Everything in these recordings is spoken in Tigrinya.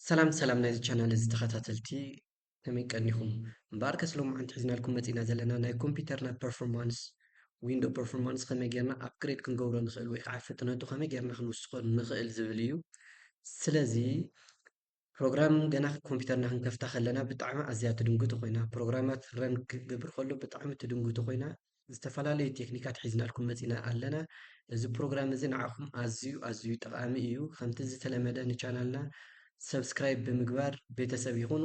ሰላም ሰላም ናይዚ ቻናል እዚ ተኸታተልቲ፣ ከመይ ቀኒኹም? እምበኣርከስ ሎማዓንቲ ሒዝናልኩም መፂና ዘለና ናይ ኮምፒውተርና ፐርፎርማንስ፣ ዊንዶ ፐርፎርማንስ ከመይ ጌርና ኣፕግሬድ ክንገብሮ ንኽእል ወይ ከዓ ፍጥነቱ ከመይ ጌርና ክንውስኾ ንኽእል ዝብል እዩ። ስለዚ ፕሮግራም ገና ኮምፒውተርና ክንከፍታ ከለና ብጣዕሚ ኣዝያ ትድንጉ ተኾይና፣ ፕሮግራማት ረን ክገብር ከሎ ብጣዕሚ ትድንጉ ተኾይና፣ ዝተፈላለዩ ቴክኒካት ሒዝናልኩም መፂና ኣለና። እዚ ፕሮግራም እዚ ንዓኹም ኣዝዩ ኣዝዩ ጠቓሚ እዩ። ከምቲ ዝተለመደ ንቻናልና ሰብስክራይብ ብምግባር ቤተሰብ ይኹኑ።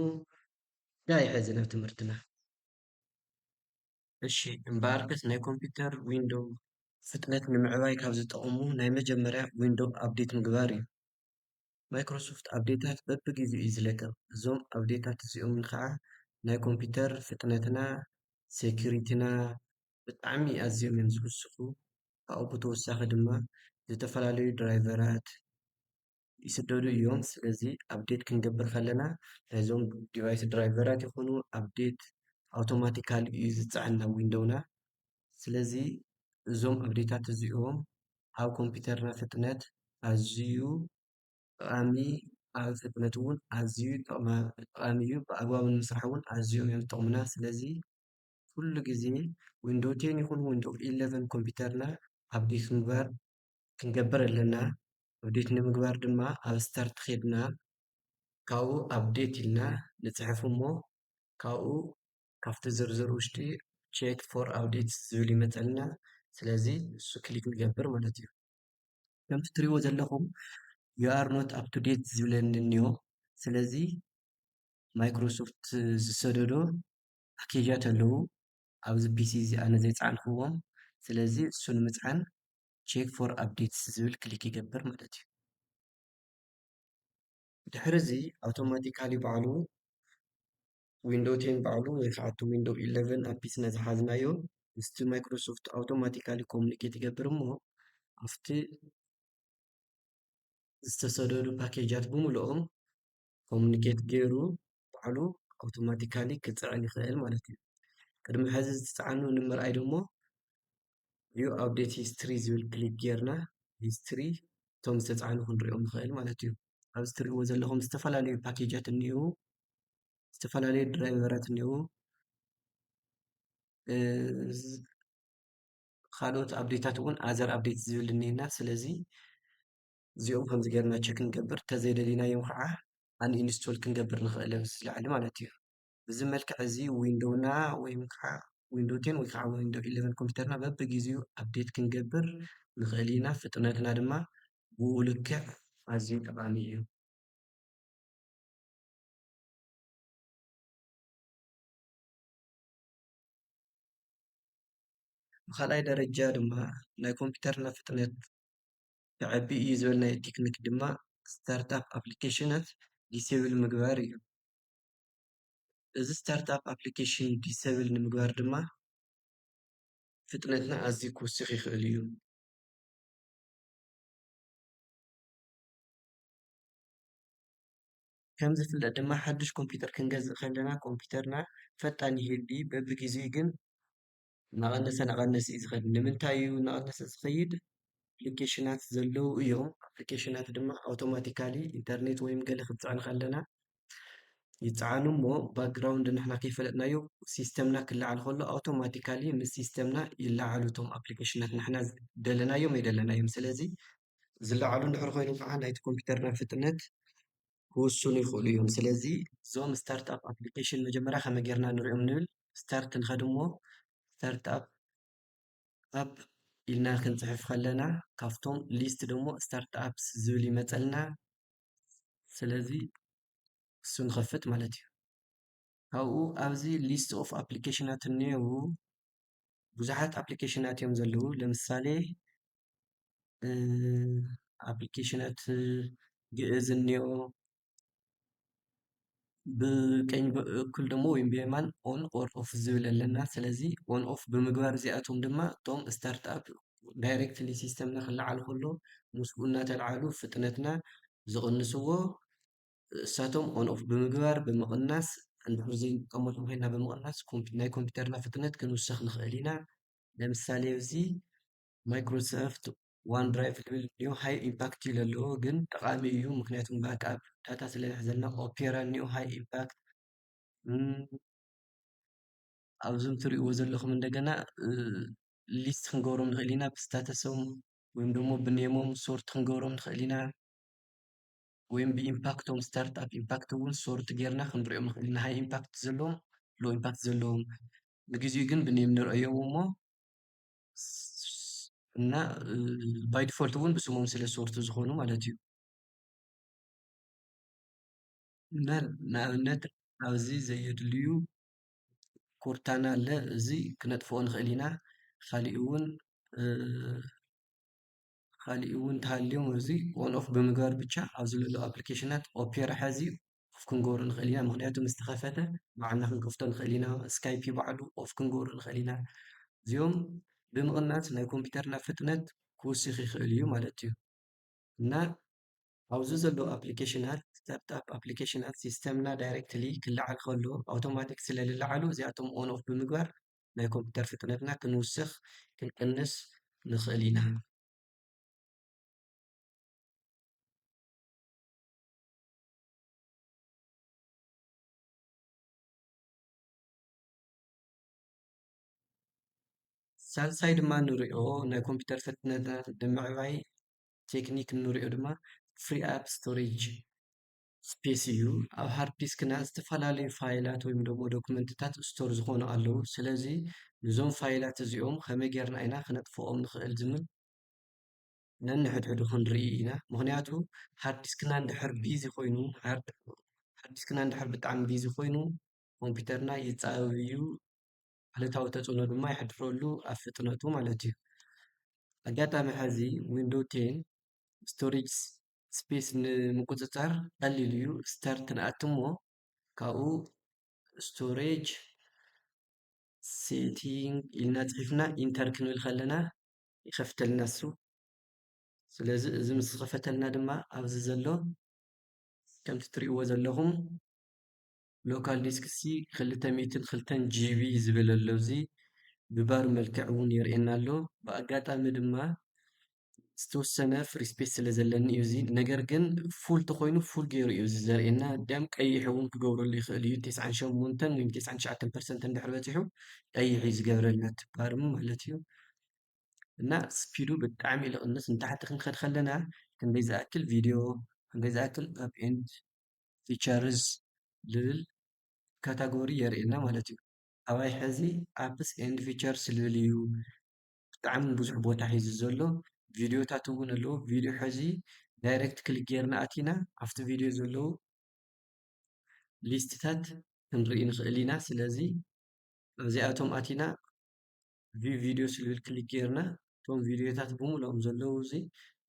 ዳይ ሕዚ ናብ ትምህርትና። እሺ፣ እምበኣርከስ ናይ ኮምፒውተር ዊንዶ ፍጥነት ንምዕባይ ካብ ዝጠቕሙ ናይ መጀመርያ ዊንዶ ኣፕዴት ምግባር እዩ። ማይክሮሶፍት ኣፕዴታት በብግዜኡ እዩ ዝለቅቕ። እዞም ኣፕዴታት እዚኦም ከዓ ናይ ኮምፒውተር ፍጥነትና፣ ሴኩሪቲና ብጣዕሚ ኣዝዮም እዮም ዝውስኹ። ካብኡ ብተወሳኺ ድማ ዝተፈላለዩ ድራይቨራት ይስደዱ እዮም። ስለዚ ኣፕዴት ክንገብር ከለና ናይዞም ዲቫይስ ድራይቨራት ይኹኑ ኣፕዴት ኣውቶማቲካሊ እዩ ዝፀዓን ናብ ዊንዶውና። ስለዚ እዞም ኣፕዴታት እዚኦም ኣብ ኮምፒውተርና ፍጥነት ኣዝዩ ጠቓሚ፣ ኣብ ፍጥነት እውን ኣዝዩ ጠቕማ-፣ ጠቓሚ እዩ። ብኣግባቡ ንምስራሕ እውን ኣዝዮም እዮም ዝጠቕሙና። ስለዚ ኩሉ ግዜ ዊንዶ ቴን ይኹን ዊንዶ ኢለቨን ኮምፒውተርና ኣፕዴት ምግባር ክንገብር ኣለና። ኣፕዴት ንምግባር ድማ ኣብ ስታርት ኬድና ካብኡ ኣፕዴት ኢልና ንጽሕፍ እሞ ካብኡ ካብቲ ዝርዝር ውሽጢ ቼክ ፎር ኣፕዴትስ ዝብል ይመጸልና። ስለዚ እሱ ክሊክ ንገብር ማለት እዩ። ከምቲ ትሪእዎ ዘለኹም you are not up to date ዝብለኒ እኒኦ። ስለዚ ማይክሮሶፍት ዝሰደዶ ፓኬጃት ኣለዉ ኣብዚ ፒሲ እዚ ኣነ ዘይፀዓንክዎም። ስለዚ እሱ ንምፅዓን ቼክ ፎር ኣፕዴትስ ዝብል ክሊክ ይገብር ማለት እዩ። ድሕሪ እዚ ኣውቶማቲካሊ ባዕሉ ዊንዶ ቴን ባዕሉ ወይ ከዓ እቲ ዊንዶ ኢለቨን ኣፕዴት ነዝሓዝናዮ ምስቲ ማይክሮሶፍት ኣውቶማቲካሊ ኮሙኒኬት ይገብር እሞ ኣብቲ ዝተሰደዱ ፓኬጃት ብምልኦም ኮሙኒኬት ገይሩ ባዕሉ ኣውቶማቲካሊ ክፅዕን ይኽእል ማለት እዩ። ቅድሚ ሕዚ ዝተፃዕኑ ንምርኣይ ደሞ ቪው ኣፕዴት ሂስትሪ ዝብል ክሊክ ጌርና ሂስትሪ እቶም ዝተፃዕኑ ክንሪኦም ንኽእል ማለት እዩ። ኣብዚ ትሪእዎ ዘለኹም ዝተፈላለዩ ፓኬጃት እኒአው፣ ዝተፈላለዩ ድራይቨራት እኒአው። እ፣ ካልኦት ኣፕዴታት እውን ኣዘር ኣፕዴት ዝብል እኒአና። ስለዚ እዚኦም ከምዚ ጌርና ቸክ ንገብር፣ ተዘይደሊናዮም ከዓ ኣንኢንስቶል ክንገብር ንኽእል ኣብዚ ላዕሊ ማለት እዩ። ብዚ መልክዕ እዚ ዊንዶውና ወይም ከዓ ዊንዶ ቴን ወይ ከዓ ዊንዶ ኢለቨን ኮምፒውተርና በብግዜኡ ኣፕዴት ክንገብር ንኽእል ኢና። ፍጥነትና ድማ ብኡ ልክዕ ኣዝዩ ጠቓሚ እዩ። ብኻልኣይ ደረጃ ድማ ናይ ኮምፒውተርና ፍጥነት ክዕቢ እዩ ዝበልናዮ ቴክኒክ ድማ ስታርታፕ ኣፕሊኬሽናት ዲሴብል ምግባር እዩ። እዚ ስታርታፕ ኣፕሊኬሽን ዲሰብል ንምግባር ድማ ፍጥነትና ኣዝዩ ክውስኽ ይኽእል እዩ። ከም ዝፍለጥ ድማ ሓድሽ ኮምፒውተር ክንገዝእ ከለና ኮምፒውተርና ፈጣን ይህል እዩ። በብግዜኡ ግን እናቐነሰ እናቐነሰ እዩ ዝኸድ። ንምንታይ እዩ እናቐነሰ ዝኸይድ? ኣፕሊኬሽናት ዘለዉ እዮም። ኣፕሊኬሽናት ድማ ኣውቶማቲካሊ ኢንተርኔት ወይም ገለ ክትፅዕን ከለና ይፀዓኑ እሞ ባክግራውንድ ንሕና ከይፈለጥናዮ ሲስተምና ክለዓል ከሎ ኣውቶማቲካሊ ምስ ሲስተምና ይለዓሉ እቶም ኣፕሊኬሽናት ንሕና ደለናዮም ኣይደለናዮም። ስለዚ ዝለዓሉ እንድሕር ኮይኖም ከዓ ናይቲ ኮምፒውተርና ፍጥነት ክውስኑ ይኽእሉ እዮም። ስለዚ እዞም ስታርትኣፕ ኣፕሊኬሽን መጀመርያ ከመይ ጌርና ንሪኦም ንብል። ስታርት ንኸድ እሞ ስታርትኣፕ ኣፕ ኢልና ክንፅሕፍ ከለና ካብቶም ሊስት ደሞ ስታርትኣፕስ ዝብል ይመፀልና። ስለዚ እሱ ንኸፍት ማለት እዩ። ካብኡ ኣብዚ ሊስት ኦፍ ኣፕሊኬሽናት እኒአው፣ ብዙሓት ኣፕሊኬሽናት እዮም ዘለዉ። ለምሳሌ እ፣ ኣፕሊኬሽናት ግእዝ እኒኦ፣ ብቀኝ በኩል ደሞ ወይም ብየማን ኦን ኦር ኦፍ ዝብል ኣለና። ስለዚ ኦን ኦፍ ብምግባር እዚኣቶም ድማ እቶም ስታርትኣፕ ዳይሬክትሊ ሲስተምና ክለዓል ከሎ ምስኡ እናተልዓሉ ፍጥነትና ዝቕንስዎ እሳቶም ኦን ኦፍ ብምግባር ብምቕናስ እንድሕር ዘይንጥቀመሎም ኮይና ብምቕናስ ኮምፒ-፣ ናይ ኮምፒውተርና ፍጥነት ክንውስኽ ንኽእል ኢና። ለምሳሌ ኣብዚ ማይክሮሶፍት ዋን ድራይቭ ዝብል እኒኦ ሃይ ኢምፓክት ኢለ ኣለዎ፣ ግን ጠቓሚ እዩ። ምክንያቱም ባክኣፕ ዳታ ስለ ዝሕዘልና። ኦፔራ እኒኦ ሃይ ኢምፓክት። ኣብዞም ትሪእዎ ዘለኹም እንደገና ሊስት ክንገብሮም ንኽእል ኢና፣ ብስታተሶም ወይም ደግሞ ብኔሞም ሶርት ክንገብሮም ንኽእል ኢና። ወይም ብኢምፓክቶም፣ ስታርት ኣፕ ኢምፓክት እውን ሶርት ጌርና ክንሪኦም ንኽእል ኢና። ሃይ ኢምፓክት ዘለዎም፣ ሎ ኢምፓክት ዘለዎም። ንግዚኡ ግን ብኔም ንርኣዮም እሞ እና ባይ ዲፎልት እውን ብስሞም ስለ ሶርት ዝኾኑ ማለት እዩ። እና ንኣብነት ኣብዚ ዘየድልዩ ኮርታና ኣለ፣ እዚ ክነጥፍኦ ንኽእል ኢና። ካሊእ እውን ካሊእ እውን ተሃልዮም እዚ ኦን ኦፍ ብምግባር ብቻ ኣብዚ ዘሎ ኣፕሊኬሽናት ኦፔራ ሓዚ ኦፍ ክንገብሮ ንኽእል ኢና። ምክንያቱ ምስ ተኸፈተ ባዕልና ክንከፍቶ ንኽእል ኢና። ስካይፒ ባዕሉ ኦፍ ክንገብሮ ንኽእል ኢና። እዚኦም ብምቕናስ ናይ ኮምፒውተርና ፍጥነት ክውስኽ ይኽእል እዩ ማለት እዩ። እና ኣብዚ ዘለዉ ኣፕሊኬሽናት፣ ስታርትኣፕ ኣፕሊኬሽናት ሲስተምና ዳይሬክትሊ ክለዓል ከሎ ኣውቶማቲክ ስለ ዝለዓሉ እዚኣቶም ኦን ኦፍ ብምግባር ናይ ኮምፒውተር ፍጥነትና ክንውስኽ ክንቅንስ ንኽእል ኢና። ሳልሳይ ድማ ንሪኦ ናይ ኮምፒውተር ፍጥነትና ንምዕባይ ቴክኒክ ንሪኦ ድማ ፍሪ ኣፕ ስቶሬጅ ስፔስ እዩ። ኣብ ሃርድ ዲስክና ዝተፈላለዩ ፋይላት ወይም ደግሞ ዶክመንትታት ስቶር ዝኾኑ ኣለዉ። ስለዚ ንዞም ፋይላት እዚኦም ከመይ ጌርና ኢና ክነጥፍኦም ንኽእል ዝብል ነንሕድሕዱ ክንርኢ ኢና። ምኽንያቱ ሃርድ ዲስክና እንድሕር ቢዚ ኮይኑ፣ ሃርድ ሃርድ ዲስክና እንድሕር ብጣዕሚ ቢዚ ኮይኑ ኮምፒውተርና ይጻበብ እዩ። ኣሉታዊ ተጽዕኖ ድማ የሕድረሉ ኣብ ፍጥነቱ ማለት እዩ። ኣጋጣሚ ሐዚ ዊንዶው ቴን ስቶሬጅ ስፔስ ንምቁጽጻር ቀሊል እዩ። ስታርት ንኣትሞ ካብኡ ስቶሬጅ ሴቲንግ ኢልና ጽሒፍና ኢንተር ክንብል ከለና ይኸፍተልና እሱ። ስለዚ እዚ ምስ ከፈተልና ድማ ኣብዚ ዘሎ ከምቲ ትሪእዎ ዘለኹም ሎካል ዲስክ ሲ ክልተ ሚእትን ክልተን ጂቢ ዝብል ኣሎ። እዚ ብባር መልክዕ እውን የርእየና ኣሎ። ብኣጋጣሚ ድማ ዝተወሰነ ፍሪ ስፔስ ስለ ዘለኒ እዩ እዚ። ነገር ግን ፉል ተኾይኑ ፉል ገይሩ እዩ እዚ ዘርእየና። እንዲያም ቀይሕ እውን ክገብረሉ ይኽእል እዩ። ተስዓን ሸሞንተን ወይ ተስዓን ትሽዓተን ፐርሰንት እንድሕር በፂሑ ቀይሕ እዩ ዝገብረልና እቲ ባርም ማለት እዩ። እና ስፒዱ ብጣዕሚ እዩ ዝቕንስ። ንታሕቲ ክንከድ ከለና ክንደይ ዝኣክል ቪድዮ፣ ክንደይ ዝኣክል ኣፕ ኤንድ ፊቸርስ ዝብል ካታጎሪ የርእየና ማለት እዩ። ኣባይ ሐዚ ኣፕስ ኤንድ ፊቸርስ ዝብል እዩ ብጣዕሚ ብዙሕ ቦታ ሒዙ ዘሎ። ቪድዮታት እውን ኣለዉ። ቪድዮ ሐዚ ዳይሬክት ክሊክ ጌርና ኣቲና ኣብቲ ቪድዮ ዘለዉ ሊስትታት ክንርኢ ንኽእል ኢና። ስለዚ ኣብዚኣቶም ኣቲና ቪው ቪድዮ ዝብል ክሊክ ጌርና እቶም ቪድዮታት ብምልኦም ዘለዉ እዚ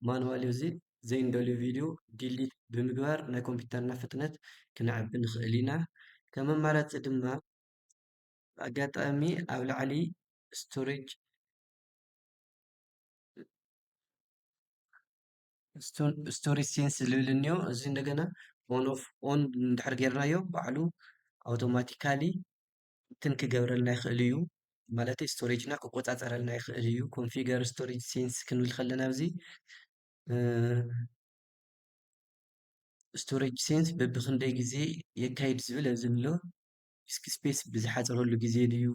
ማኑዋሊ እዚ ዘይንደልዮ ቪድዮ ዲሊት ብምግባር ናይ ኮምፒውተርና ፍጥነት ክነዕቢ ንኽእል ኢና። ከም ኣማራጺ ድማ ኣጋጣሚ ኣብ ላዕሊ ስቶሬጅ ስቶሬጅ ሴንስ ዝብል እኒኦ። እዚ እንደገና ኦን ኦፍ ኦን እንድሕር ጌርናዮ ባዕሉ ኣውቶማቲካሊ እንትን ክገብረልና ይኽእል እዩ። ማለት ስቶሬጅና ክቆጻጸረልና ይኽእል እዩ። ኮንፊገር ስቶሬጅ ሴንስ ክንብል ከለና ኣብዚ ስቶሬጅ ሴንስ በብክንደይ ግዜ የካይድ ዝብል ኣብዚ ኣሎ። ዲስክ ስፔስ ብዝሓፀረሉ ግዜ ድዩ፣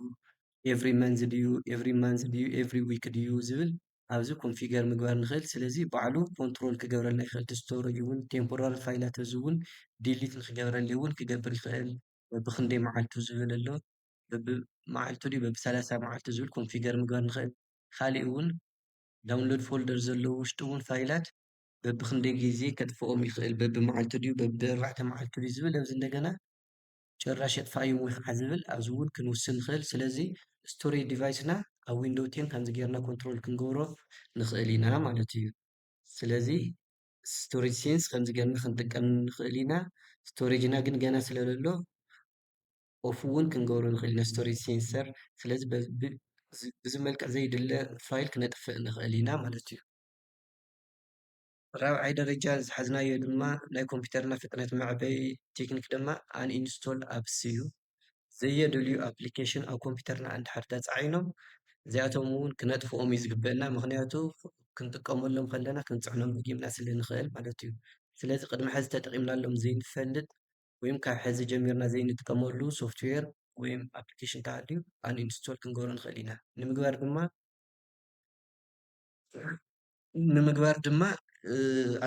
ኤቭሪ መንዝ ድዩ፣ ኤቭሪ ማንዝ ድዩ፣ ኤቭሪ ዊክ ድዩ ዝብል ኣብዚ ኮንፊገር ምግባር ንኽእል። ስለዚ ባዕሉ ኮንትሮል ክገብረልና ይኽእል። እቲ ስቶሬጅ እውን ቴምፖራሪ ፋይላት እዚ እውን ዲሊት ንክገብረሊ እውን ክገብር ይኽእል። በብክንደይ መዓልቱ ዝብል ኣሎ። በብመዓልቱ ድዩ በብሰላሳ መዓልቱ ዝብል ኮንፊገር ምግባር ንኽእል። ካሊእ እውን ዳውንሎድ ፎልደር ዘለዉ ውሽጡ እውን ፋይላት በብክንደይ ግዜ ከጥፍኦም ይኽእል፣ በብመዓልቱ ድዩ በብኣርባዕተ መዓልቱ ድዩ ዝብል ኣብዚ እንደገና ጭራሽ የጥፋእዮም ወይ ከዓ ዝብል ኣብዚ እውን ክንውስን ንኽእል። ስለዚ ስቶሬጅ ዲቫይስና ኣብ ዊንዶው ቴን ከምዚ ጌርና ኮንትሮል ክንገብሮ ንኽእል ኢና ማለት እዩ። ስለዚ ስቶሬጅ ሴንስ ከምዚ ጌርና ክንጥቀም ንኽእል ኢና። ስቶሬጅና ግን ገና ስለ ዘሎ ኦፍ እውን ክንገብሮ ንኽእል ኢና ስቶሬጅ ሴንሰር። ስለዚ በዚ መልክዕ ዘይድለ ፋይል ክነጥፍእ ንኽእል ኢና ማለት እዩ። ራብዓይ ደረጃ ዝሓዝናዮ ድማ ናይ ኮምፒውተርና ፍጥነት መዕበይ ቴክኒክ ድማ ኣንኢንስቶል ኣፕስ እዩ። ዘየድልዩ ኣፕሊኬሽን ኣብ ኮምፒውተርና እንድሕር ተፃዒኖም እዚኣቶም እውን ክነጥፍኦም እዩ ዝግበአና። ምኽንያቱ ክንጥቀመሎም ከለና ክንፅዕኖም ደጊምና ስለ ንኽእል ማለት እዩ። ስለዚ ቅድሚ ሕዚ ተጠቒምናሎም ዘይንፈልጥ ወይም ካብ ሕዚ ጀሚርና ዘይንጥቀመሉ ሶፍትዌር ወይም ኣፕሊኬሽን እንተሃልዩ ኣንኢንስቶል ክንገብሮ ንኽእል ኢና። ንምግባር ድማ ንምግባር ድማ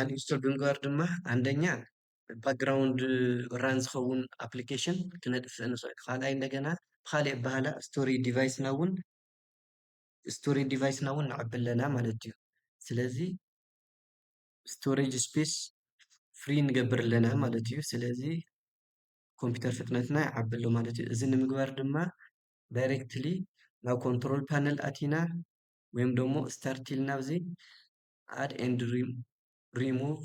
ኣንኢንስቶል ብምግባር ድማ፣ አንደኛ ባክግራውንድ ራን ዝኸውን ኣፕሊኬሽን ክነጥፍእ ንኽእል። ካልኣይ እንደገና ብካሊእ ኣበሃህላ ስቶሬጅ ዲቫይስና እውን ስቶሬጅ ዲቫይስና እውን ነዕቢ ኣለና ማለት እዩ። ስለዚ ስቶሬጅ ስፔስ ፍሪ ንገብር ኣለና ማለት እዩ። ስለዚ ኮምፒውተር ፍጥነትና ይዓቢ ኣሎ ማለት እዩ። እዚ ንምግባር ድማ ዳይሬክትሊ ናብ ኮንትሮል ፓነል ኣቲና ወይም ደግሞ ስታርት ኢልና ኣብዚ add and remove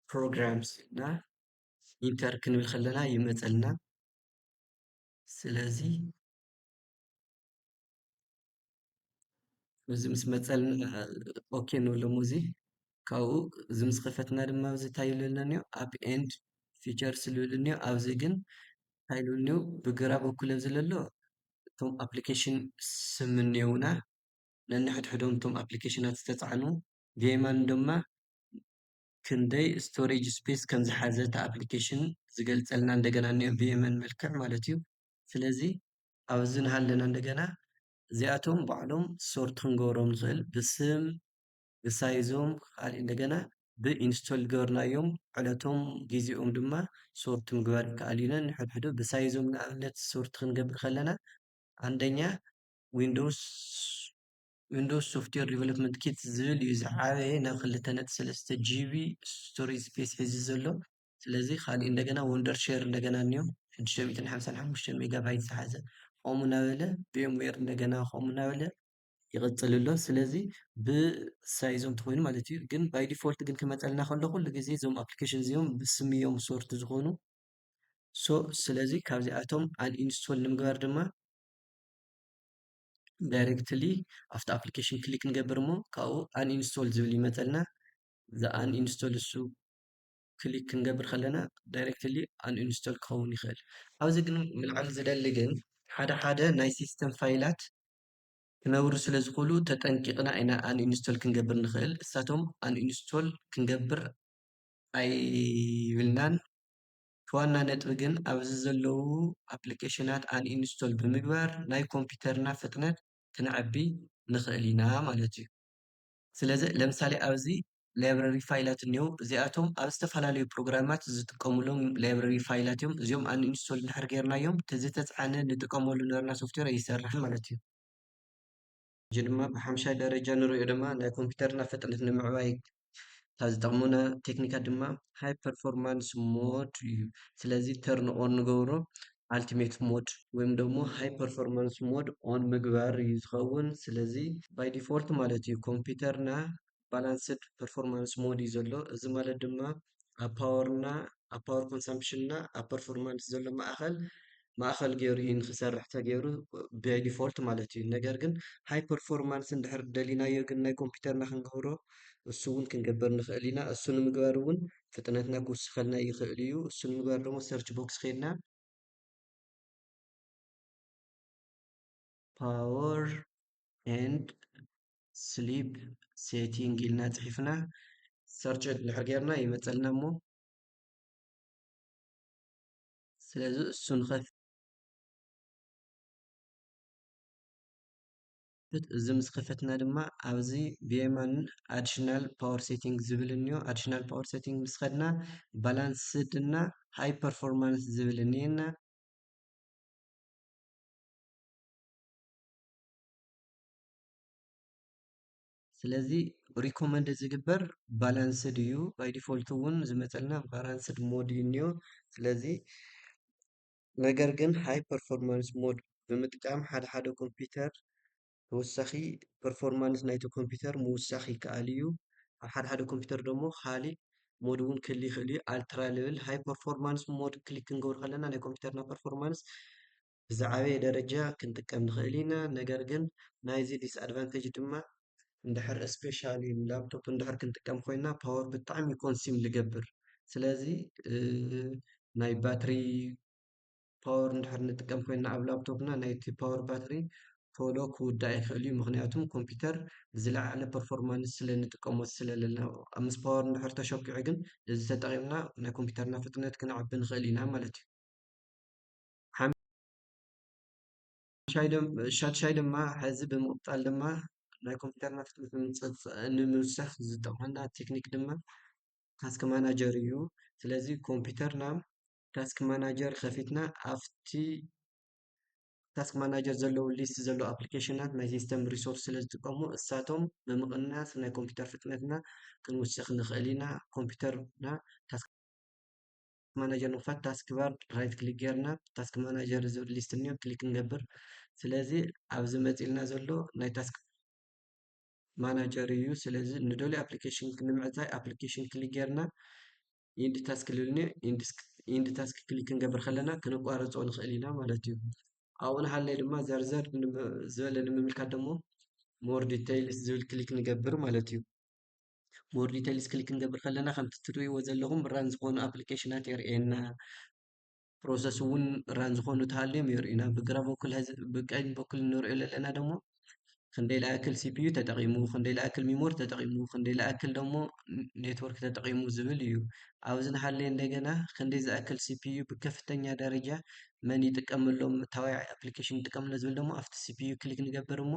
programs ኢልና ኢንተር ክንብል ከለና ይመፀልና። ስለዚ እዚ ምስ መፀልና ኦኬ ንብሎ። እዚ ካብኡ እዚ ምስ ከፈትና ድማ ኣብዚ እንታይ ይብለና እኒኦ? ኣፕ ኤንድ ፊቸርስ ዝብል እኒኦ። ኣብዚ ግን እንታይ ይብሉ እኒኦ? ብግራ በኩል ኣብዚ ዘሎ እቶም ኣፕሊኬሽን ስም እኒኦውና፣ ነንሕድሕዶም እቶም ኣፕሊኬሽናት ዝተፃዕኑ፣ ብየማን ድማ ክንደይ ስቶሬጅ ስፔስ ከም ዝሓዘ እቲ ኣፕሊኬሽን ዝገልፀልና እንደገና እኒኦ ብየማን መልክዕ ማለት እዩ። ስለዚ ኣብዚ ንሃለና እንደገና እዚኣቶም ባዕሎም ሶርት ክንገብሮም ንኽእል ብስም፣ ብሳይዞም፣ ካልእ እንደገና ብኢንስቶል ዝገበርናዮም ዕለቶም፣ ግዜኦም ድማ ሶርት ምግባር ይከኣል እዩ። ነንሕድሕዱ ብሳይዞም ንኣብነት ሶርት ክንገብር ከለና አንደኛ ዊንዶውስ ዊንዶውስ ሶፍትዌር ዲቨሎፕመንት ኪት ዝብል እዩ ዝዓበየ፣ ናብ ክልተ ነጥቢ ሰለስተ ጂቢ ስቶሬጅ ስፔስ ሒዙ ዘሎ። ስለዚ ካልእ እንደገና ወንደር ሼር እንደገና እኒኦ ሽዱሽተ ሚእትን ሓምሳን ሓሙሽተን ሜጋባይት ዝሓዘ፣ ከምኡ እናበለ ቪኤምዌር እንደገና ከምኡ እናበለ ይቕፅል ኣሎ። ስለዚ ብሳይዞም ተኾይኑ ማለት እዩ። ግን ባይ ዲፎልት ግን ክመፀልና ከሎ ኩሉ ግዜ እዞም ኣፕሊኬሽን እዚኦም ብስም እዮም ሶርት ዝኾኑ። ሶ ስለዚ ካብዚኣቶም ኣን ኢንስቶል ንምግባር ድማ ዳይሬክትሊ ኣብቲ ኣፕሊኬሽን ክሊክ ንገብር እሞ ካብኡ ኣን ኢንስቶል ዝብል ይመፀልና። እዚ ኣን ኢንስቶል እሱ ክሊክ ክንገብር ከለና ዳይሬክትሊ ኣን ኢንስቶል ክኸውን ይኽእል። ኣብዚ ግን ምልዓል ዝደሊ ግን ሓደ ሓደ ናይ ሲስተም ፋይላት ክነብሩ ስለ ዝኽእሉ ተጠንቂቕና ኢና ኣን ኢንስቶል ክንገብር ንኽእል። እሳቶም ኣን ኢንስቶል ክንገብር ኣይብልናን። እቲ ዋና ነጥቢ ግን ኣብዚ ዘለዉ ኣፕሊኬሽናት ኣን ኢንስቶል ብምግባር ናይ ኮምፒውተርና ፍጥነት ክነዕቢ ንኽእል ኢና ማለት እዩ። ስለዚ ለምሳሌ ኣብዚ ላይብረሪ ፋይላት እኒው እዚኣቶም ኣብ ዝተፈላለዩ ፕሮግራማት ዝጥቀሙሎም ላይብረሪ ፋይላት እዮም። እዚኦም ኣን ኢንስቶል እንድሕር ጌርናዮም እቲ ዝተፅዓነ ንጥቀመሉ ነበርና ሶፍትዌር ኣይሰርሕን ማለት እዩ። ሕጂ ድማ ብሓምሻይ ደረጃ ንሪኦ ድማ ናይ ኮምፒውተርና ፍጥነት ንምዕባይ ካብ ዝጠቕሙና ቴክኒካት ድማ ሃይ ፐርፎርማንስ ሞድ እዩ። ስለዚ ተርን ኦን ንገብሮ ኣልቲሜት ሞድ ወይም ደግሞ ሃይ ፐርፎርማንስ ሞድ ኦን ምግባር እዩ ዝኸውን። ስለዚ ባይ ዲፎልት ማለት እዩ ኮምፒውተርና ባላንስድ ፐርፎርማንስ ሞድ እዩ ዘሎ። እዚ ማለት ድማ ኣብ ፓወርና ኣብ ፓወር ኮንሳምፕሽንና ኣብ ፐርፎርማንስ ዘሎ ማእኸል ማእኸል ገይሩ እዩ ንክሰርሕ ተገይሩ ብዲፎልት ማለት እዩ። ነገር ግን ሃይ ፐርፎርማንስ እንድሕር ደሊናዮ ግን ናይ ኮምፒውተርና ክንገብሮ እሱ እውን ክንገብር ንኽእል ኢና። እሱ ንምግባር እውን ፍጥነትና ክውስኸልና ይኽእል እዩ። እሱ ንምግባር ደግሞ ሰርች ቦክስ ከይድና ፓወር ኤንድ ስሊፕ ሴቲንግ ኢልና ፅሒፍና ሰርች እንድሕር ጌርና ይመፀልና እሞ ስለዚ እሱ ንኸፍት እዚ ምስ ከፈትና ድማ ኣብዚ ብየማን ኣዲሽናል ፓወር ሴቲንግ ዝብል እኒኦ። ኣዲሽናል ፓወር ሴቲንግ ምስ ከድና ባላንስድ እና ሃይ ፐርፎርማንስ ዝብል እኒኤና። ስለዚ ሪኮመንድ ዝግበር ባላንስድ እዩ። ባይ ዲፎልት እውን ዝመፀልና ባላንስድ ሞድ እዩ እኒኦ። ስለዚ ነገር ግን ሃይ ፐርፎርማንስ ሞድ ብምጥቃም ሓደ ሓደ ኮምፒውተር ተወሳኺ ፐርፎርማንስ ናይቲ ኮምፒውተር ምውሳኽ ይከኣል እዩ። ኣብ ሓደ ሓደ ኮምፒውተር ደሞ ካሊእ ሞድ እውን ክህሉ ይኽእል እዩ። ኣልትራ ልብል ሃይ ፐርፎርማንስ ሞድ ክሊክ ክንገብር ከለና ናይ ኮምፒውተርና ፐርፎርማንስ ብዝዓበየ ደረጃ ክንጥቀም ንኽእል ኢና። ነገር ግን ናይዚ ዲስኣድቫንቴጅ ድማ እንድሕር ስፔሻሊ ላፕቶፕ እንድሕር ክንጥቀም ኮይና ፓወር ብጣዕሚ ኮንሲም ዝገብር። ስለዚ ናይ ባትሪ ፓወር እንድሕር ንጥቀም ኮይና ኣብ ላፕቶፕና ናይቲ ፓወር ባትሪ ቶሎ ክውዳእ ይኽእል እዩ። ምኽንያቱም ኮምፒውተር ብዝለዓለ ፐርፎርማንስ ስለ ንጥቀሞ ስለ ዘለና። ኣብ ምስ ፓወር እንድሕር ተሸኪዑ ግን እዚ ተጠቒምና ናይ ኮምፒውተርና ፍጥነት ክነዕቢ ንኽእል ኢና ማለት እዩ። ሓምሻይ ደም-፣ ሻድሻይ ድማ፣ ሕዚ ብምቕጻል ድማ ናይ ኮምፒውተርና ፍጥነት ንምጽጽ-፣ ንምውሳኽ ዝጠቕመና ቴክኒክ ድማ ታስክ ማናጀር እዩ። ስለዚ ኮምፒውተርና ታስክ ማናጀር ከፊትና ኣብቲ ታስክ ማናጀር ዘለዉ ሊስት ዘለዉ ኣፕሊኬሽናት ናይ ሲስተም ሪሶርስ ስለ ዝጥቀሙ እሳቶም ብምቕናስ ናይ ኮምፒውተር ፍጥነትና ክንውስኽ ንኽእል ኢና። ኮምፒውተርና ታስክ ማናጀር ንምኽፋት ታስክ ባር ራይት ክሊክ ጌርና ታስክ ማናጀር ዝብል ሊስት እኒኦ ክሊክ ንገብር። ስለዚ ኣብዚ መፂልና ዘሎ ናይ ታስክ ማናጀር እዩ። ስለዚ ንደልዮ ኣፕሊኬሽን ንምዕዛይ ኣፕሊኬሽን ክሊክ ጌርና ኢንድ ታስክ ልብል እኒኦ ኢንድ ታስክ ክሊክ ክንገብር ከለና ክነቋርጾ ንኽእል ኢና ማለት እዩ። ኣብኡ ንሃለይ ድማ ዘርዘር ንብ-፣ ዝበለ ንምምልካት ደሞ ሞር ዲቴይልስ ዝብል ክሊክ ንገብር ማለት እዩ። ሞር ዲቴይልስ ክሊክ ክንገብር ከለና ከምቲ ትርእይዎ ዘለኹም ራን ዝኾኑ ኣፕሊኬሽናት የርእየና። ፕሮሰስ እውን ራን ዝኾኑ ተሃልዮም የርእዩና። ብግራ በኩል ሀዚ-፣ ብቀኝ በኩል እንሪኦ ዘለና ደሞ ክንደይ ለኣክል ሲፒዩ ተጠቒሙ፣ ክንደይ ለኣክል ሚሞሪ ተጠቒሙ፣ ክንደይ ለኣክል ደሞ ኔትወርክ ተጠቒሙ ዝብል እዩ። ኣብዚ ንሃለየ እንደገና ክንደይ ዝኣክል ሲፒዩ ብከፍተኛ ደረጃ መን ይጥቀመሎም፣ ታዋይ ኣፕሊኬሽን ይጥቀመሎ ዝብል ደሞ ኣብቲ ሲፒዩ ክሊክ ንገብር እሞ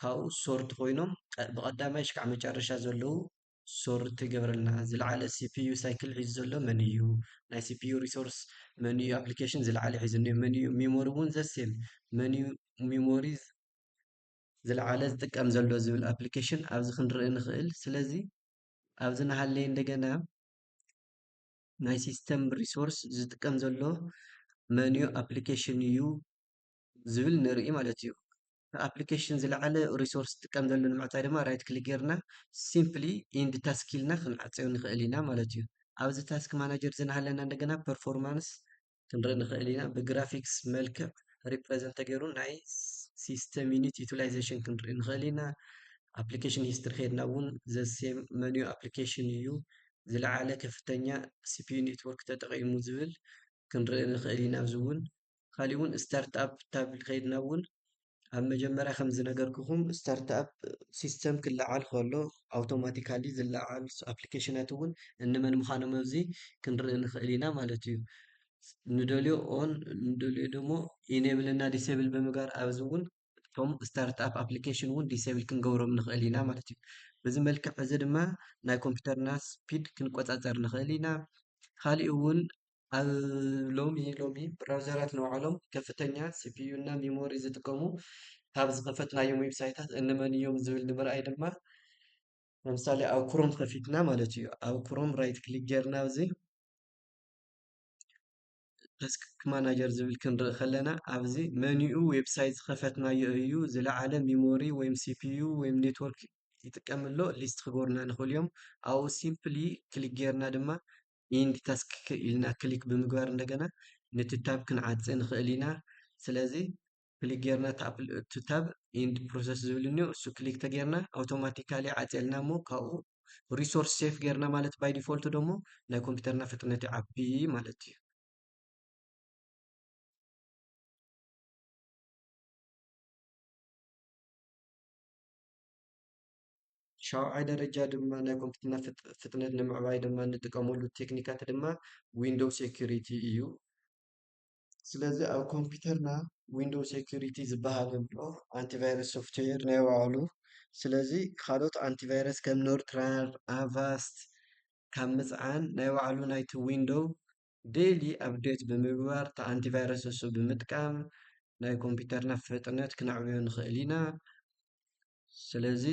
ካብኡ ሶርት ኮይኖም ቀ-፣ ብቐዳማይ ሽካዕ መጨረሻ ዘለዉ ሶርት ይገብረልና። ዝለዓለ ሲፒዩ ሳይክል ሒዙ ዘሎ መን እዩ? ናይ ሲፒዩ ሪሶርስ መን እዩ? ኣፕሊኬሽን ዝለዓለ ሒዙ እኒኦ መን እዩ? ሚሞሪ እውን ዘሴም መን እዩ? ሚሞሪ ዝለዓለ ዝጥቀም ዘሎ ዝብል ኣፕሊኬሽን ኣብዚ ክንርኢ ንኽእል። ስለዚ ኣብዚ ንሃለየ እንደገና ናይ ሲስተም ሪሶርስ ዝጥቀም ዘሎ መን እዩ? ኣፕሊኬሽን እዩ ዝብል ንርኢ ማለት እዩ። ኣፕሊኬሽን ዝለዓለ ሪሶርስ ዝጥቀም ዘሎ ንምዕጻይ ድማ ራይት ክሊክ ጌርና ሲምፕሊ ኢንድ ታስክ ኢልና ክንዓጽዮ ንኽእል ኢና ማለት እዩ። ኣብዚ ታስክ ማናጀር ዝንሃለና እንደገና ፐርፎርማንስ ክንርኢ ንኽእል ኢና። ብግራፊክስ መልክዕ ሪፕሬዘንት ተገይሩ ናይ ሲስተም ዩኒት ዩቲላይዜሽን ክንርኢ ንኽእል ኢና። ኣፕሊኬሽን ሂስትሪ ከይድና እውን ዘሴም መን እዩ ኣፕሊኬሽን እዩ ዝለዓለ ከፍተኛ ሲፒዩ ኔትወርክ ተጠቒሙ ዝብል ክንርኢ ንኽእል ኢና። ኣብዚ እውን ካሊእ እውን ስታርትኣፕ ታብ ከይድና እውን ኣብ መጀመርያ ከም ዝነገርኩኹም ስታርትኣፕ ሲስተም ክለዓል ከሎ ኣውቶማቲካሊ ዝለዓል ኣፕሊኬሽናት እውን እንመን ምዃኖም ኣብዚ ክንርኢ ንኽእል ኢና ማለት እዩ። ንደልዮ ኦን ንደልዮ ደሞ ኢኔብል እና ዲሴብል ብምግባር ኣብዚ እውን እቶም ስታርትኣፕ ኣፕሊኬሽን እውን ዲሴብል ክንገብሮም ንኽእል ኢና ማለት እዩ። በዚ መልክዕ እዚ ድማ ናይ ኮምፒውተርና ስፒድ ክንቆጻጸር ንኽእል ኢና። ካሊእ እውን ኣብ ሎሚ ሎሚ ብራውዘራት ንባዕሎም ከፍተኛ ሲፒዩ እና ሚሞሪ ዝጥቀሙ ካብ ዝኸፈትናዮም ዌብሳይታት እንመን እዮም ዝብል ንምርኣይ ድማ ለምሳሌ ኣብ ክሮም ከፊትና ማለት እዩ። ኣብ ክሮም ራይት ክሊክ ጌርና ኣብዚ ታስክ ማናጀር ዝብል ክንርኢ ከለና ኣብዚ መኒኡ ዌብሳይት ዝኸፈትናዮ እዩ ዝለዓለ ሚሞሪ ወይም ሲፒዩ ወይም ኔትወርክ ይጥቀም ኣሎ ሊስት ክገብሩና ንኽእሉ እዮም። ኣብኡ ሲምፕሊ ክሊክ ጌርና ድማ ኢንድ ታስክ ኢልና ክሊክ ብምግባር እንደገና ነቲ ታብ ክንዓጽ ንኽእል ኢና። ስለዚ ክሊክ ጌርና እቲ ኣፕል-፣ እቲ ታብ ኢንድ ፕሮሰስ ዝብል እኒኦ እሱ ክሊክ ተጌርና ኣውቶማቲካሊ ዓጽየልና እሞ ካብኡ ሪሶርስ ሴፍ ጌርና ማለት ባይ ዲፎልት ደሞ ናይ ኮምፒውተርና ፍጥነት ይዓቢ ማለት እዩ። ሻውዓይ ደረጃ ድማ ናይ ኮምፒውተርና ፍጥ-፣ ፍጥነት ንምዕባይ ድማ እንጥቀመሉ ቴክኒካት ድማ ዊንዶው ሴኩሪቲ እዩ። ስለዚ ኣብ ኮምፒውተርና ዊንዶው ሴኩሪቲ ዝበሃል ኣሎ፣ ኣንቲቫይረስ ሶፍትዌር ናይ ባዕሉ። ስለዚ ካልኦት ኣንቲቫይረስ ከም ኖርትራር፣ ኣቫስት ካብ ምጽዓን ናይ ባዕሉ ናይቲ ዊንዶው ዴይሊ ኣፕዴት ብምግባር፣ እቲ ኣንቲቫይረስ እሱ ብምጥቃም ናይ ኮምፒውተርና ፍጥነት ክነዕብዮ ንኽእል ኢና። ስለዚ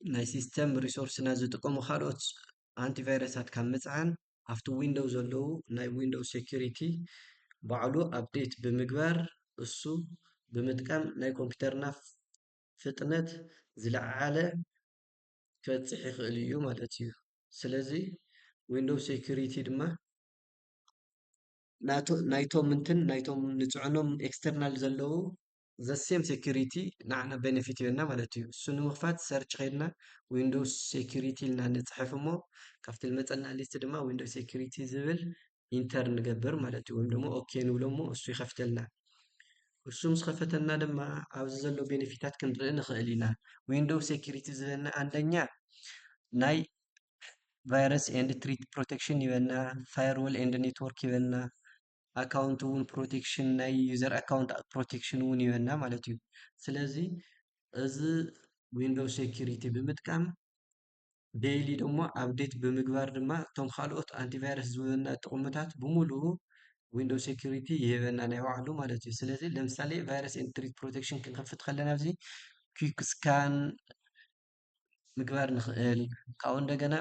ናይ ሲስተም ሪሶርስና ዝጥቀሙ ካልኦት ኣንቲቫይረሳት ካብ ምጽዓን፣ ኣብቲ ዊንዶው ዘለዉ ናይ ዊንዶው ሴኩሪቲ ባዕሉ ኣፕዴት ብምግባር፣ እሱ ብምጥቃም ናይ ኮምፒውተርና ፍጥነት ዝለዓለ ክበጽሕ ይኽእል እዩ ማለት እዩ። ስለዚ ዊንዶው ሴኩሪቲ ድማ ናቶ-፣ ናይቶም እንትን ናይቶም ንጽዕኖም ኤክስተርናል ዘለዉ ዘሴም ሴኩሪቲ ንዓና ቤኔፊት ይበና ማለት እዩ። እሱ ንምኽፋት ሰርች ከይድና ዊንዶውስ ሴኩሪቲ ኢልና ንጽሕፍ እሞ ካብቲ ልመጸና ሊስት ድማ ዊንዶውስ ሴኩሪቲ ዝብል ኢንተር ንገብር ማለት እዩ። ወይም ደግሞ ኦኬ ንብሎ እሞ እሱ ይኸፍተልና። እሱ ምስ ከፈተና ድማ ኣብዚ ዘሎ ቤኔፊታት ክንርኢ ንኽእል ኢና። ዊንዶው ሴኩሪቲ ዝብለና፣ ኣንደኛ ናይ ቫይረስ ኤንድ ትሪት ፕሮቴክሽን ይበና፣ ፋየርዎል ኤንድ ኔትወርክ ይበና፣ ኣካውንት እውን ፕሮቴክሽን፣ ናይ ዩዘር ኣካውንት ፕሮቴክሽን እውን ይበና ማለት እዩ። ስለዚ እዚ ዊንዶው ሴኩሪቲ ብምጥቃም ዴይሊ ደሞ ኣፕዴት ብምግባር ድማ እቶም ካልኦት ኣንቲቫይረስ ዝህበና ጥቕምታት ብምሉኡ ዊንዶው ሴኩሪቲ ይህበና ናይ ባዕሉ ማለት እዩ። ስለዚ ለምሳሌ ቫይረስ ኤንድ ትሪት ፕሮቴክሽን ክንከፍት ከለና ኣብዚ ኩክ ስካን ምግባር ንኽእል። ካብኡ እንደገና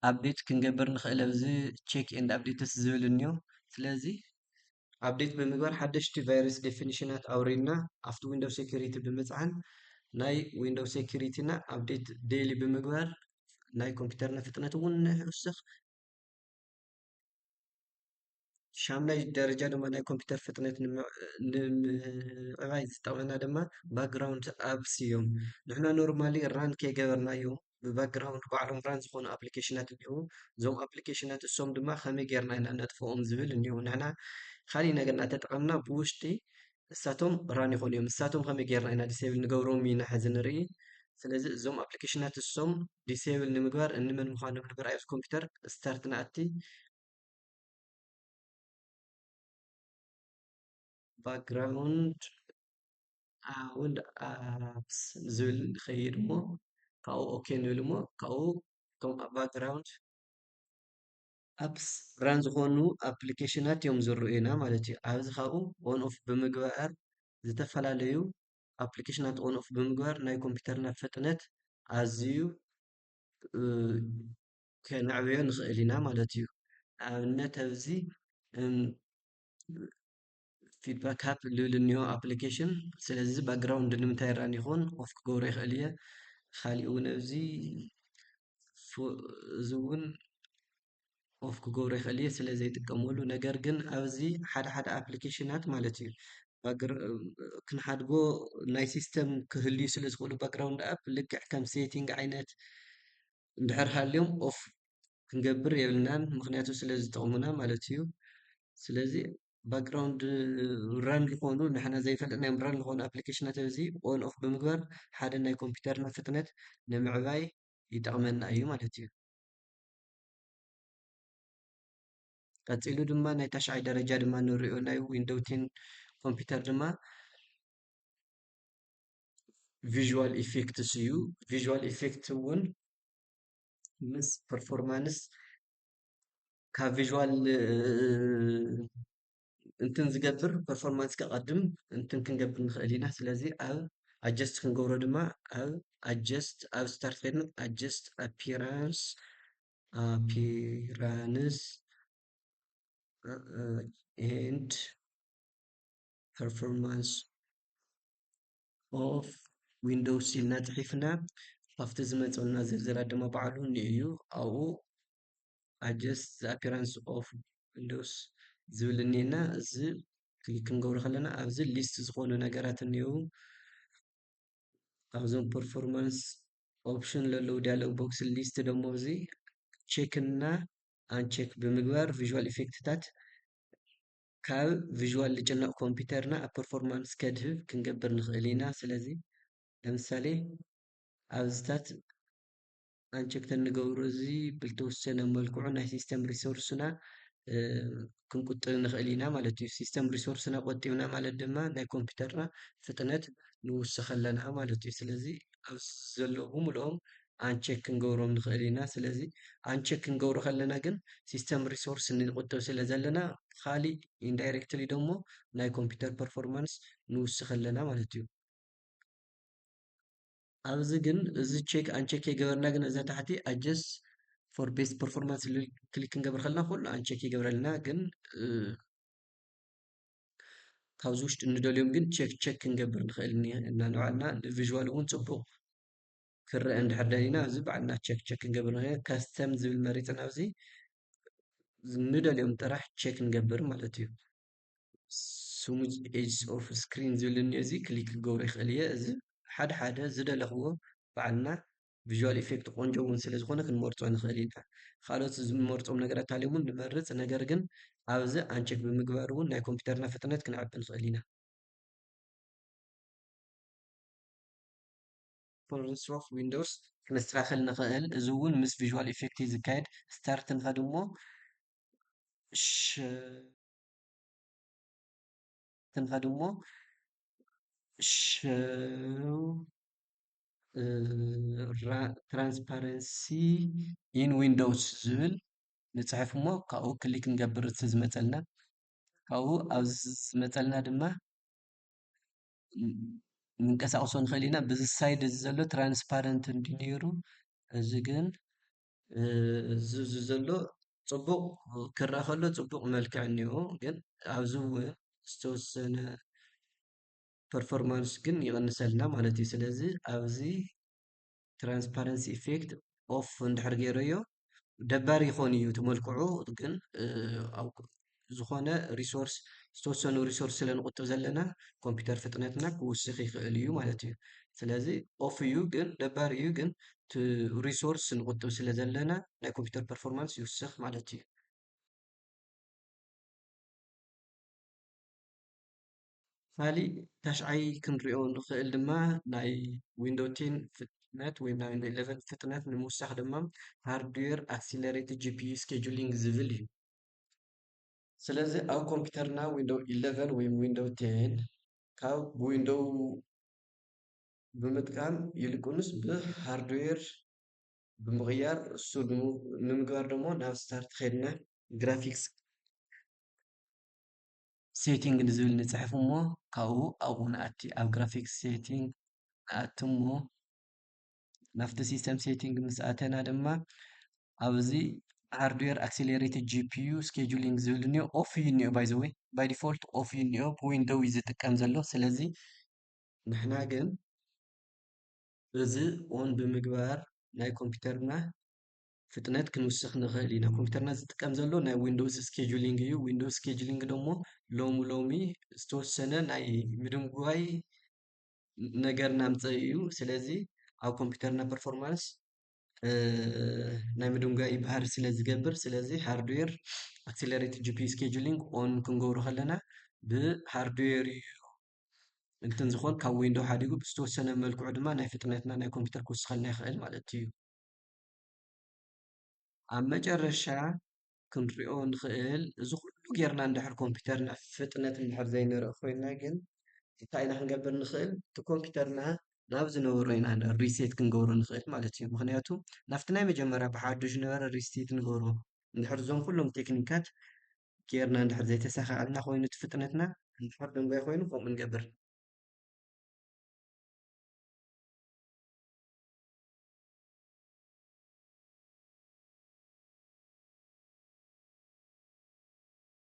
ኣፕዴት ክንገብር ንኽእል ኣብዚ ቼክ ኤንድ ኣፕዴትስ ዝብል እኒኦ። ስለዚ ኣፕዴት ብምግባር ሓደሽቲ ቫይረስ ዴፊኒሽናት ኣውሪድና ኣብቲ ዊንዶው ሴኩሪቲ ብምፅዓን ናይ ዊንዶው ሴኩሪቲና ኣፕዴት ዴይሊ ብምግባር ናይ ኮምፒውተርና ፍጥነት እውን ንሕውስኽ። ሻምናይ ደረጃ ድማ ናይ ኮምፒውተር ፍጥነት ንምዕ- ንምዕባይ ዝጠቕመና ድማ ባክግራውንድ ኣፕስ እዮም። ንሕና ኖርማሊ ራን ከይገበርናዮም ብባክግራውንድ ባዕሎም ራን ዝኾኑ ኣፕሊኬሽናት እኒዉ። እዞም ኣፕሊኬሽናት እሶም ድማ ከመይ ጌርና ኢና ነጥፍኦም ዝብል እኒዉ። ንሕና ካሊእ ነገር እናተጠቐምና ብውሽጢ እሳቶም ራን ይኾኑ እዮም። እሳቶም ከመይ ጌርና ኢና ዲሴብል ንገብሮም ኢና ሕዚ ንርኢ። ስለዚ እዞም ኣፕሊኬሽናት እሶም ዲሴብል ንምግባር እንመን ምዃኖም ንምርኣይ ኣብዚ ኮምፒውተር ስታርት ንኣቲ። ባክግራውንድ ኣውንድ ኣፕስ ዝብል ንኸይድ እሞ ካብኡ ኦኬ ንብል እሞ ካብኡ እቶም ኣብ ባክግራውንድ ኣፕስ ራን ዝኾኑ ኣፕሊኬሽናት እዮም ዝረኡና ማለት እዩ። ኣብዚ ካብኡ ኦን ኦፍ ብምግባር ዝተፈላለዩ ኣፕሊኬሽናት ኦን ኦፍ ብምግባር ናይ ኮምፒውተርና ፍጥነት ኣዝዩ እ፣ ከነዕብዮ ንኽእል ኢና ማለት እዩ። ንኣብነት ኣብዚ እም፣ ፊድባክ ሃብ ልብል እኒኦ ኣፕሊኬሽን። ስለዚ ባክግራውንድ ንምንታይ ራን ይኾን ኦፍ ክገብሮ ይኽእል እየ። ካሊእ እውን ኣብዚ ፎ- እዚ እውን ኦፍ ክገብሮ ይኽእል እየ ስለ ዘይጥቀመሉ። ነገር ግን ኣብዚ ሓደ ሓደ ኣፕሊኬሽናት ማለት እዩ ባክግር- ክንሓድጎ ናይ ሲስተም ክህልዩ ስለ ዝኽእሉ ባክግራውንድ ኣፕ ልክዕ ከም ሴቲንግ ዓይነት እንድሕር ሃልዮም ኦፍ ክንገብር የብልናን፣ ምኽንያቱ ስለ ዝጠቕሙና ማለት እዩ። ስለዚ ባክግራውንድ ራን ዝኾኑ ንሕና ዘይፈልጥናዮም ራን ዝኾኑ ኣፕሊኬሽናት እዚ ኦን ኦፍ ብምግባር ሓደ ናይ ኮምፒውተርና ፍጥነት ንምዕባይ ይጠቕመና እዩ ማለት እዩ። ቀጺሉ ድማ ናይ ታሽዓይ ደረጃ ድማ ንሪኦ ናይ ዊንዶው ቴን ኮምፒውተር ድማ ቪዥዋል ኢፌክትስ እዩ። ቪዥዋል ኢፌክት እውን ምስ ፐርፎርማንስ ካብ ቪዥዋል እንትን ዝገብር ፐርፎርማንስ ከቐድም እንትን ክንገብር ንኽእል ኢና። ስለዚ ኣብ ኣጀስት ክንገብሮ ድማ ኣብ ኣጀስት ኣብ ስታርት ከይድና ኣጀስት ኣፒራንስ ኣፒራንስ ኤንድ ፐርፎርማንስ ኦፍ ዊንዶውስ ኢልና ጽሒፍና ኣብቲ ዝመፀና ዝርዝራት ድማ ባዕሉ እኒኦ እዩ። ኣብኡ ኣጀስት ዘ ኣፒራንስ ኦፍ ዊንዶውስ ዝብል እኒኤና። እዚ ክሊክ ክንገብሮ ከለና ኣብዚ ሊስት ዝኾኑ ነገራት እኒኦ። ኣብዞም ፐርፎርማንስ ኦፕሽን ለለዉ ዲያሎግ ቦክስ ሊስት ደሞ እዚ ቼክ እና ኣንቼክ ብምግባር ቪዥዋል ኢፌክትታት ካብ ቪዥዋል ልጭነቕ ኮምፒውተርና ኣብ ፐርፎርማንስ ከድህብ ክንገብር ንኽእል ኢና። ስለዚ ለምሳሌ ኣብዚታት ኣንቸክ ተንገብሮ እዚ ብልተወሰነ መልክዑ ናይ ሲስተም ሪሶርስና ክንቁጥብ ንኽእል ኢና ማለት እዩ። ሲስተም ሪሶርስና ቆጢብና ማለት ድማ ናይ ኮምፒውተርና ፍጥነት ንውስኽ ኣለና ማለት እዩ። ስለዚ ኣብዚ ዘለዉ ብምልኦም ኣንቸክ ክንገብሮም ንኽእል ኢና። ስለዚ ኣንቸክ ክንገብሮ ከለና ግን ሲስተም ሪሶርስ ንቁጥብ ስለ ዘለና ብኻሊእ ኢንዳይሬክትሊ ደሞ ናይ ኮምፒውተር ፐርፎርማንስ ንውስኽ ኣለና ማለት እዩ። ኣብዚ ግን እዚ ቸክ ኣንቸክ የገበርና ግን እዛ ታሕቲ ኣጀስት ፎር ቤስት ፐርፎርማንስ ክሊክ ክንገብር ከለና ኩሉ ኣንቸክ ይገብረልና ግን ካብዚ ውሽጢ እንደልዮም ግን ቸክ ቸክ ክንገብር ንኽእል እና ንባዕልና ቪዥዋል እውን ፅቡቕ ክረአ እንድሕር ደሊና ኣብዚ ባዕልና ቸክ ቸክ ክንገብር ንኽእል። ከስተም ዝብል መሪፅና ኣብዚ ንደልዮም ጥራሕ ቸክ ንገብር ማለት እዩ። ስሙዝ ኤጅስ ኦፍ ስክሪን ዝብል እኒኦ እዚ ክሊክ ክገብሮ ይኽእል እየ። እዚ ሓደ ሓደ ዝደለኽዎ ባዕልና ቪዥዋል ኢፌክት ቆንጆ እውን ስለ ዝኾነ ክንመርጾ ንኽእል ኢና። ካልኦት ዝመርጾም ነገራት ኣልዮም እውን ንመርጽ፣ ነገር ግን ኣብዚ ኣንቸክ ብምግባር እውን ናይ ኮምፒውተርና ፍጥነት ክነዕቢ ንኽእል ኢና። ፐርፎርማንስ ኦፍ ዊንዶውስ ክነስተኻኽል ንኽእል። እዚ እውን ምስ ቪዥዋል ኢፌክት እዩ ዝካየድ። ስታርት ንኸድ እሞ ሽ-፣ ክንኸድ እሞ ሸው፣ እ፣ ራ-፣ ትራንስፓረንሲ ኢን ዊንዶውስ ዝብል ንጽሕፍ እሞ ካብኡ ክሊክ ንገብር እቲ ዝመጸልና። ካብኡ ኣብዚ ዝመጸልና ድማ ን-፣ ንንቀሳቕሶ ንኽእል ኢና። ብዚ ሳይድ እዚ ዘሎ ትራንስፓረንት እንዲ ነይሩ፣ እዚ ግን፣ እ፣ እዚ፣ እዚ ዘሎ ጽቡቕ ክረኣ ከሎ ጽቡቕ መልክዕ እኒኦ፣ ግን ኣብዚ እውን ዝተወሰነ ፐርፎርማንስ ግን ይቕንሰልና ማለት እዩ። ስለዚ ኣብዚ ትራንስፓረንሲ ኢፌክት ኦፍ እንድሕር ገይረዮ ደባሪ ይኾን እዩ እቲ መልክዑ፣ ግን፣ እ፣ ኣብ ዝኾነ ሪሶርስ፣ ዝተወሰኑ ሪሶርስ ስለ ንቑጥብ ዘለና ኮምፒውተር ፍጥነትና ክውስኽ ይኽእል እዩ ማለት እዩ። ስለዚ ኦፍ እዩ ግን ደባሪ እዩ፣ ግን እቲ ሪሶርስ ንቑጥብ ስለ ዘለና ናይ ኮምፒውተር ፐርፎርማንስ ይውስኽ ማለት እዩ። ካሊእ ታሽዓይ ክንሪኦ ንኽእል ድማ ናይ ዊንዶው ቴን ፍጥነት ወይ ናይ ዊንዶው ኢለቨን ፍጥነት ንምውሳኽ ድማ ሃርድዌር ኣክሲለሬትድ ጂ ፒ ዩ ስኬጁሊንግ ዝብል እዩ። ስለዚ ኣብ ኮምፒውተርና ዊንዶው ኢለቨን ወይ ዊንዶው ቴን ካብ ዊንዶው ብምጥቃም ይልቁንስ ብሃርድዌር ብምቕያር፣ እሱ ንሙ-፣ ንምግባር ደሞ ናብ ስታርት ኸይድና ግራፊክስ ሴቲንግ ንዝብል ንጽሕፍ እሞ ካብኡ ኣብኡ ንኣቲ። ኣብ ግራፊክስ ሴቲንግ ንኣቲ እሞ ናብቲ ሲስተም ሴቲንግ ምስ ኣተና ድማ ኣብዚ ሃርድዌር ኣክሲለሬትድ ጂ ፒ ዩ ስኬጁሊንግ ዝብል እኒኦ ኦፍ እዩ እኒኦ። ባይ ዘ ወይ ባይ ዲፎልት ኦፍ እዩ እኒኦ፣ ብዊንዶው እዩ ዝጥቀም ዘሎ። ስለዚ ንሕና ግን እዚ ኦን ብምግባር ናይ ኮምፒውተርና ፍጥነት ክንውስኽ ንኽእል ኢና። ኮምፒውተርና ዝጥቀም ዘሎ ናይ ዊንዶውስ ስኬጁሊንግ እዩ። ዊንዶውስ ስኬጁሊንግ ደሞ ሎሚ ሎሚ ዝተወሰነ ናይ ምድንጓይ ነገር እናምፀእ እዩ። ስለዚ ኣብ ኮምፒውተርና ፐርፎርማንስ፣ እ፣ ናይ ምድንጓይ ባህሪ ስለ ዝገብር፣ ስለዚ ሃርድዌር ኣክሲለሬትድ ጂ ፒ ዩ ስኬጁሊንግ ኦን ክንገብሮ ከለና ብሃርድዌር እዩ እንትን ዝኾን ካብ ዊንዶው ሓዲጉ ብዝተወሰነ መልክዑ ድማ ናይ ፍጥነትና ናይ ኮምፒውተር ክውስኸልና ይኽእል ማለት እዩ። ኣብ መጨረሻ ክንሪኦ ንኽእል፣ እዚ ኩሉ ጌርና እንድሕር ኮምፒውተርና ፍጥነት እንድሕር ዘይንርኢ ኮይና ግን እንታይ ኢና ክንገብር ንኽእል? እቲ ኮምፒውተርና ናብ ዝነበሮ ኢና ሪሴት ክንገብሮ ንኽእል ማለት እዩ። ምኽንያቱ ናብቲ ናይ መጀመርያ ብሓዱሽ ዝነበረ ሪሴት ንገብሮ። እንድሕር እዞም ኩሎም ቴክኒካት ጌርና እንድሕር ዘይተሳኻዐልና ኮይኑ እቲ ፍጥነትና፣ እንድሕር ደንጓይ ኮይኑ ከምኡ ንገብር።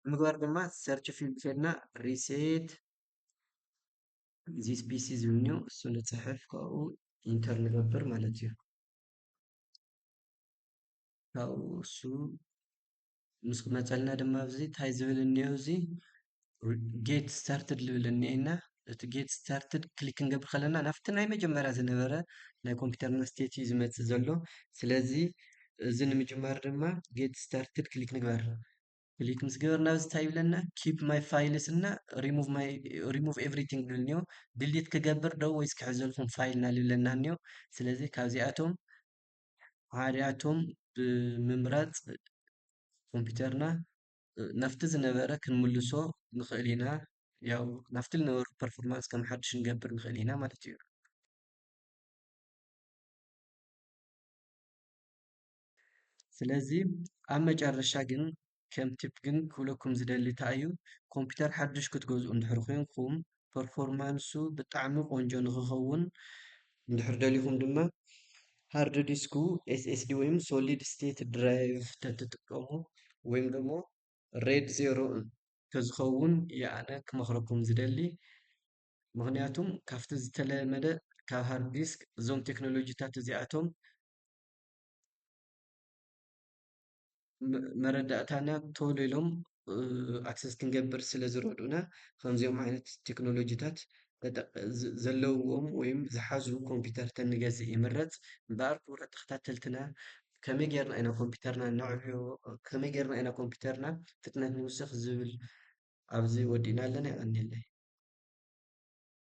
ንምግባር ድማ ሰርች ፊልድ ከድና ሪሴት ዚስ ፒ ሲ ዝብል እኒኦ፣ እሱ ንጽሕፍ፣ ካብኡ ኢንተር ንገብር ማለት እዩ። ካብኡ እሱ ምስ ክመጸልና ድማ ኣብዚ እንታይ ዝብል እኒኦ፣ እዚ ጌት ስታርትድ ዝብል እኒኤና። እቲ ጌት ስታርትድ ክሊክ ክንገብር ከለና ናብቲ ናይ መጀመርያ ዝነበረ ናይ ኮምፒውተርና ስቴት እዩ ዝመጽእ ዘሎ። ስለዚ እዚ ንምጅማር ድማ ጌት ስታርትድ ክሊክ ንግበር። ክሊክ ምስ ገበርና ኣብዚ እንታይ ይብለና? ኪፕ ማይ ፋይልስ እና ሪሙቭ ማይ፣ ሪሙቭ ኤቭሪቲንግ ዝብል እኒኦ። ድሊት ክገብር ዶ ወይስ ክሕዘልኩም ፋይልና ዝብለና እኒኦ። ስለዚ ካብዚኣቶም ሓዲኣቶም ብምምራጽ ኮምፒውተርና፣ እ፣ ናብቲ ዝነበረ ክንምልሶ ንኽእል ኢና። ያው ናብቲ ዝነበሩ ፐርፎርማንስ ከም ሓድሽ ንገብር ንኽእል ኢና ማለት እዩ። ስለዚ ኣብ መጨረሻ ግን ከም ቲፕ ግን ክብለኩም ዝደሊ እንታይ እዩ፣ ኮምፒውተር ሓድሽ ክትገዝኡ እንድሕር ኮይንኩም ፐርፎርማንሱ ብጣዕሚ ቆንጆ ንኽኸውን እንድሕር ደሊኹም ድማ ሃርድ ዲስኩ ኤስ ኤስ ዲ ወይም ሶሊድ ስቴት ድራይቭ ተትጥቀሙ ወይም ደግሞ ሬድ ዜሮ ተዝኸውን እየ ኣነ ክመኽረኩም ዝደሊ። ምኽንያቱም ካብቲ ዝተለመደ ካብ ሃርድ ዲስክ እዞም ቴክኖሎጂታት እዚኣቶም መ-፣ መረዳእታና ቶሎ ኢሎም፣ እ፣ ኣክሰስ ክንገብር ስለ ዝረድኡና፣ ከምዚኦም ዓይነት ቴክኖሎጂታት ዘለውዎም ወይም ዝሓዙ ኮምፒውተር ተንገዝእ ይምረፅ። እምበኣር ክቡራት ተኸታተልትና፣ ከመይ ጌርና ኢና ኮምፒውተርና ነዕብዮ፣ ከመይ ጌርና ኢና ኮምፒውተርና ፍጥነት ንውስኽ ዝብል ኣብዚ ወዲእና ኣለና። የቐንየለይ።